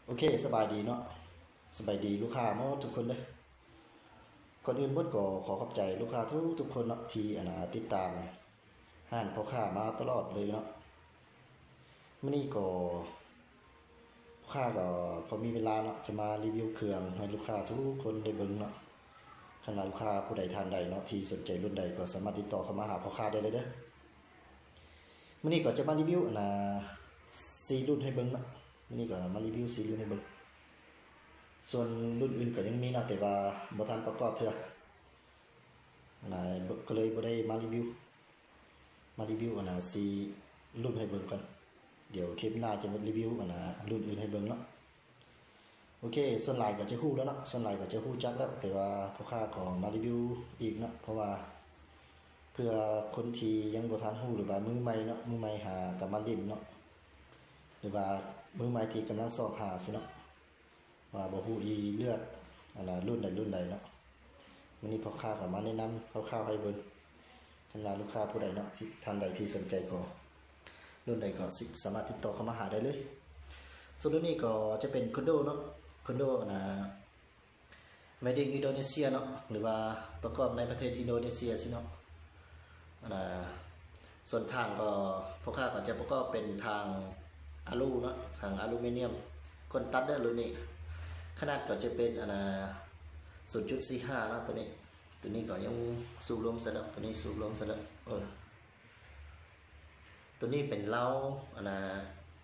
ໂອເຄ ສະບາຍດີເນາະ ສະບາຍດີລູກຄ້າໝົດທຸກຄົນເດີ້. ກ່ອນອື່ນໝົດກໍຂໍຂອບໃຈລູກຄ້າທຸກໆຄົນເນາະ ທີ່ ອັນນ່າ ຕິດຕາມຮ້ານພໍ່ຄ້າມາຕະຫຼອດເລີຍເນາະ. ມື້ນີ້ກໍ ພໍ່ຄ້າກໍພໍມີເວລາເນາະ ຈະມາຣີວິວເຄື່ອງໃຫ້ລູກຄ້າທຸກຄົນໄດ້ເບິ່ງເນາະ. ຄັນວ່າລູກຄ້າຜູ້ໃດທ່ານໃດເນາະ ທີ່ສົນໃຈລຸ້ນໃດກໍສາມາດຕິດຕໍ່ເຂົ້າມາຫາພໍ່ຄ້າໄດ້ເລີຍເດີ້. ມື້ນີ້ກໍຈະມາຣີວິວ ອັນນ່າ ສີ່ລຸ້ນໃຫ້ເບິ່ງເນາະ. ມື້ນີ້ກໍມາຣີວິວສີ່ລຸ້ນໃຫ້ເບິ່ງ. ສ່ວນລຸ້ນອື່ນກໍຍັງມີເນາະ ແຕ່ວ່າບໍ່ທັນປະກອບເທື່ອ ອັນນ່າ ກໍເລີຍບໍ່ໄດ້ມາຣີວິວ. ມາຣີວິວ ອັນນ່າ ສີ່ລຸ້ນໃຫ້ເບິ່ງກ່ອນ. ດຽວຄລິບໜ້າຈະມາຣີວິວ ອັນນ່າ ລຸ້ນອື່ນໃຫ້ເບິ່ງເນາະ. ໂອເຄ ສ່ວນຫຼາຍກໍຈະຮູ້ແລ້ວເນາະ ສ່ວນຫຼາຍກໍຈະຮູ້ຈັກແລ້ວ ແຕ່ວ່າພໍ່ຄ້າກໍມາຣີວິວອີກເນາະ ເພາະວ່າເພື່ອຄົນທີ່ຍັງບໍ່ທັນຮູ້ ຫຼືວ່າມືໃໝ່ເນາະ ມືໃໝ່ຫາກໍມາຫຼິ້ນເນາະ ຫຼືວ່າມືໃໝ່ທີ່ກຳລັງຊອກຫາຊີ້ເນາະ ວ່າບໍ່ຮູ້ອີເລືອກ ອັນນ່າ ລຸ້ນໃດລຸ້ນໃດເນາະ. ມື້ນີ້ພໍ່ຄ້າກໍມາແນະນຳຄ່າວໆໃຫ້ເບິ່ງ. ຄັນວ່າລູກຄ້າຜູ້ໃດເນາະ ທີ່ທ່ານໃດທີ່ສົນໃຈກໍ ລຸ້ນໃດກໍສາມາດຕິດຕໍ່ເຂົ້າມາຫາໄດ້ເລີຍ. ສ່ວນລຸ້ນນີ້ກໍຈະເປັນຄອນໂດເນາະ ຄອນໂດ ອັນນ່າ made in Indonesia ເນາະ ຫຼືວ່າປະກອບໃນປະເທດອິນໂດເນເຊຍຊີ້ເນາະ. ອັນນ່າ ສ່ວນຖັງກໍ ພວກຂ້າກໍຈະປະກອບເປັນຖັງອາລູເນາະ ຖັງອາລູມີນຽມ ກົ້ນຕັດເດີ້ລຸ້ນນີ້. ຂະໜາດກໍຈະເປັນ ອັນນ່າ ສູນຈຸດສີ່ຫ້າເນາະ ໂຕນີ້. ໂຕນີ້ກໍຍັງສູບລົມໃສ່ແລ້ວ ໂຕນີ້ສູບລົມໃສ່ແລ້ວ ເອີ ໂຕນີ້ເປັນເລົາ ອັນນ່າ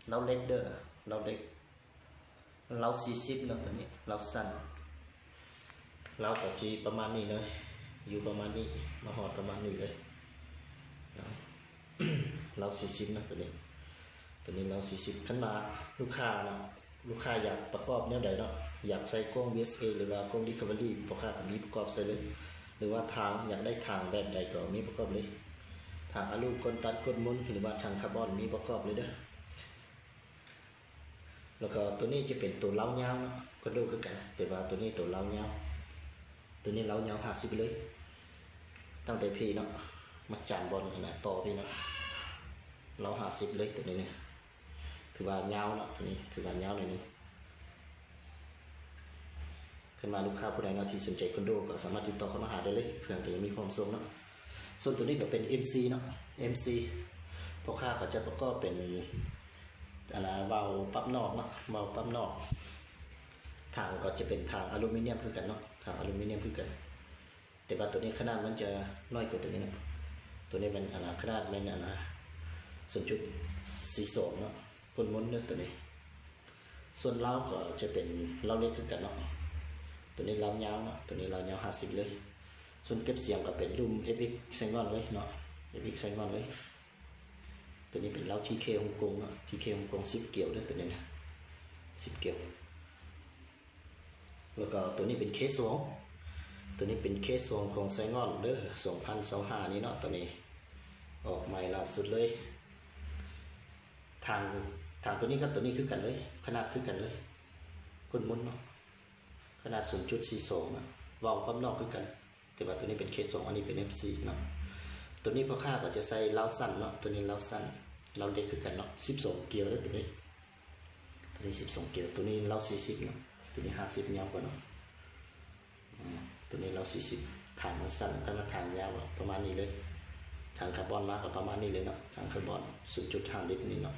ເລົາເຫຼັກເດີ້ ເລົາເຫຼັກ ເລົາສີ່ສິບເນາະ ໂຕນີ້ເລົາສັ້ນ ເລົາກໍຊິປະມານນີ້ເລີຍ ຢູ່ປະມານນີ້ ມາຮອດປະມານນີ້ເລີຍເນາະ ເລົາສີ່ສິບເນາະ ໂຕນີ້ ໂຕນີ້ເລົາສີ່ສິບ. ຄັນວ່າລູກຄ້າເນາະ ລູກຄ້າຢາກປະກອບແນວໃດເນາະ ຢາກໃສ່ກ້ອງ VSA ຫຼືວ່າກ້ອງ Recovery ພວກຂ້າກໍມີປະກອບໃສ່ເລີຍ ຫຼືວ່າຖັງ ຢາກໄດ້ຖັງແບບໃດກໍມີປະກອບເລີຍ ຖັງອາລູ ກົ້ນຕັດ ກົ້ນມົນ ຫຼືວ່າຖັງຄາບອນ ມີປະກອບເລີຍເດີ້. ແລ້ວກໍໂຕນີ້ຈະເປັນໂຕເລົາຍາວເນາະ ຄອນໂດຄືກັນ ແຕ່ວ່າໂຕນີ້ໂຕເລົາຍາວ ໂຕນີ້ເລົາຍາວຫ້າສິບເລີຍ ຕັ້ງແຕ່ພີ້ເນາະ ມາຈານບ່ອນ ອັນນ່າ ຕໍ່ພີ້ເນາະ ເລົາຫ້າສິບເລີຍ ໂຕນີ້ນີ້ ຖືວ່າຍາວເນາະ ໂຕນີ້ຖືວ່າຍາວໜ້ອຍໜຶ່ງ. ຄັນວ່າລູກຄ້າຜູ້ໃດເນາະ ທີ່ສົນໃຈຄອນໂດ ກໍສາມາດຕິດຕໍ່ເຂົ້າມາຫາໄດ້ເລີຍ ເຄື່ອງກໍຍັງມີພ້ອມສົ່ງເນາະ. ສ່ວນໂຕນີ້ກໍເປັນ MC ເນາະ MC ພວກຂ້າກໍຈະປະກອບເປັນ ອັນນ່າ ວາວປັບນອກເນາະ ວາວປັບນອກ. ຖັງກໍຈະເປັນຖັງອາລູມີນຽມຄືກັນເນາະ ຖັງອາລູມີນຽມຄືກັນ ແຕ່ວ່າໂຕນີ້ຂະໜາດມັນຈະນ້ອຍກວ່າໂຕນີ້ເນາະ ໂຕນີ້ແມ່ນ ອັນນ່າ ຂະໜາດແມ່ນ ອັນນ່າ ສູນຈຸດສີ່ສອງເນາະ ກົ້ນມົນເດີ້ໂຕນີ້. ສ່ວນເລົາກໍຈະເປັນເລົາເຫຼັກຄືກັນເນາະ ໂຕນີ້ເລົາຍາວເນາະ ໂຕນີ້ເລົາຍາວຫ້າສິບເລີຍ. ສ່ວນເກັບສຽງກໍເປັນລຸ້ນ FX Saigon ເລີຍເນາະ FX Saigon ເລີຍ. ໂຕນີ້ເປັນເລົາ TK ຮົງກົງເນາະ TK ຮົງກົງ ສິບກຽວເດີ້ໂຕນີ້ນະ ສິບກຽວ. ແລ້ວກໍໂຕນີ້ເປັນ K ສອງ ໂຕນີ້ເປັນ K ສອງ ຂອງ Saigon ເດີ້ ສອງພັນຊາວຫ້ານີ້ເນາະ ໂຕນີ້ອອກໃໝ່ລ່າສຸດເລີຍ. ຖັງ ຖັງໂຕນີ້ກັບໂຕນີ້ຄືກັນເລີຍ ຂະໜາດຄືກັນເລີຍ ກົ້ນມົນເນາະ ຂະໜາດສູນຈຸດສີ່ສອງເນາະ ວາວປັບນອກຄືກັນ ແຕ່ວ່າໂຕນີ້ເປັນ K ສອງ ອັນນີ້ເປັນ MC ເນາະ. ໂຕນີ້ພໍ່ຄ້າກໍຈະໃສ່ເລົາສັ້ນເນາະ ໂຕນີ້ເລົາສັ້ນ ເລົາເຫຼັກຄືກັນເນາະ ສິບສອງກຽວເດີ້ໂຕນີ້ ໂຕນີ້ສິບສອງກຽວ ໂຕນີ້ເລົາສີ່ສິບເນາະ ໂຕນີ້ຫ້າສິບຍາວກວ່າເນາະ. ອືມ ໂຕນີ້ເລົາສີ່ສິບ ຖັງມັນສັ້ນ ຄັນວ່າຖັງຍາວປະມານນີ້ເລີຍ ຖັງຄາບອນມາກໍປະມານນີ້ເລີຍເນາະ ຖັງຄາບອນສູນຈຸດຫ້າລິດນີ້ເນາະ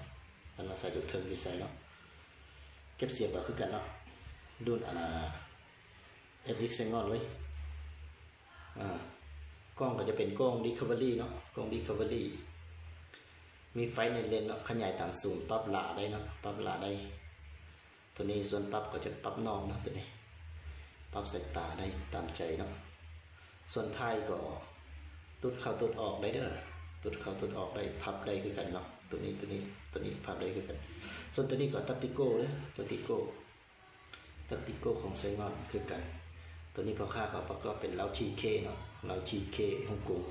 ຄັນວ່າໃສ່ໂຕເທິງທີ່ໃສ່ເນາະ. ເກັບສຽງກໍຄືກັນເນາະ ລຸ້ນ ອັນນ່າ FX Saigon ເລີຍ. ອາ ກ້ອງກໍຈະເປັນກ້ອງ Recovery ເນາະ ກ້ອງ Recovery ມີໄຟໃນເລນເນາະ ຂະຫຍາຍຕາມສູນ ປັບຫຼ້າໄດ້ເນາະ ປັບຫຼ້າໄດ້. ໂຕນີ້ສ່ວນປັບກໍຈະປັບນອກເນາະ ໂຕນີ້ປັບສາຍຕາໄດ້ຕາມໃຈເນາະ. ສ່ວນທ້າຍກໍຕຸດເຂົ້າຕຸດອອກໄດ້ເດີ້ ຕຸດເຂົ້າຕຸດອອກໄດ້ ພັບໄດ້ຄືກັນເນາະ ໂຕນີ້ ໂຕນີ້ ໂຕນີ້ພັບໄດ້ຄືກັນ. ສ່ວນໂຕນີ້ກໍ Tactical ເດີ້ Tactical Tactical ຂອງ Saigon ຄືກັນ. ໂຕນີ້ພໍ່ຄ້າກໍປະກອບເປັນເລົາ TK ເນາະ ເລົາ TK ຮົງກົງ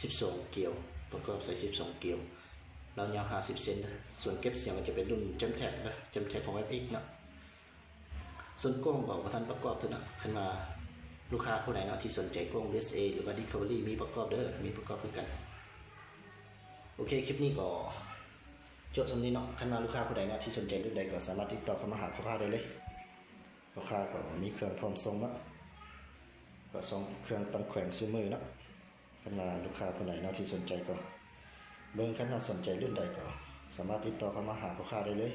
ສິບສອງກຽວ ປະກອບໃສ່ສິບສອງກຽວ ເລົາຍາວຫ້າສິບເຊັນ. ສ່ວນເກັບສຽງກໍຈະເປັນລຸ້ນ Jamtek ເດີ້ Jamtek ຂອງ FX ເນາະ. ສ່ວນກ້ອງກໍບໍ່ທັນປະກອບເທື່ອເນາະ ຄັນວ່າລູກຄ້າຜູ້ໃດເນາະທີ່ສົນໃຈກ້ອງ VSA ຫຼືວ່າ Recovery ມີປະກອບເດີ້ ມີປະກອບຄືກັນ. ໂອເຄ ຄລິບນີ້ກໍ ຈົບສ່ຳນີ້ເນາະ. ຄັນວ່າລູກຄ້າຜູ້ໃດເນາະ ທີ່ສົນໃຈລຸ້ນໃດກໍສາມາດຕິດຕໍ່ເຂົ້າມາຫາພໍ່ຄ້າໄດ້ເລີຍ. ພໍ່ຄ້າກໍມີເຄື່ອງພ້ອມສົ່ງເນາະ, ກໍສົ່ງເຄື່ອງຕ່າງແຂວງຊຸມື້ເນາະ. ຄັນວ່າລູກຄ້າຜູ້ໃດເນາະທີ່ສົນໃຈກໍເບິ່ງ, ຄັນວ່າສົນໃຈລຸ້ນໃດກໍສາມາດຕິດຕໍ່ເຂົ້າມາຫາພໍ່ຄ້າໄດ້ເລີຍ.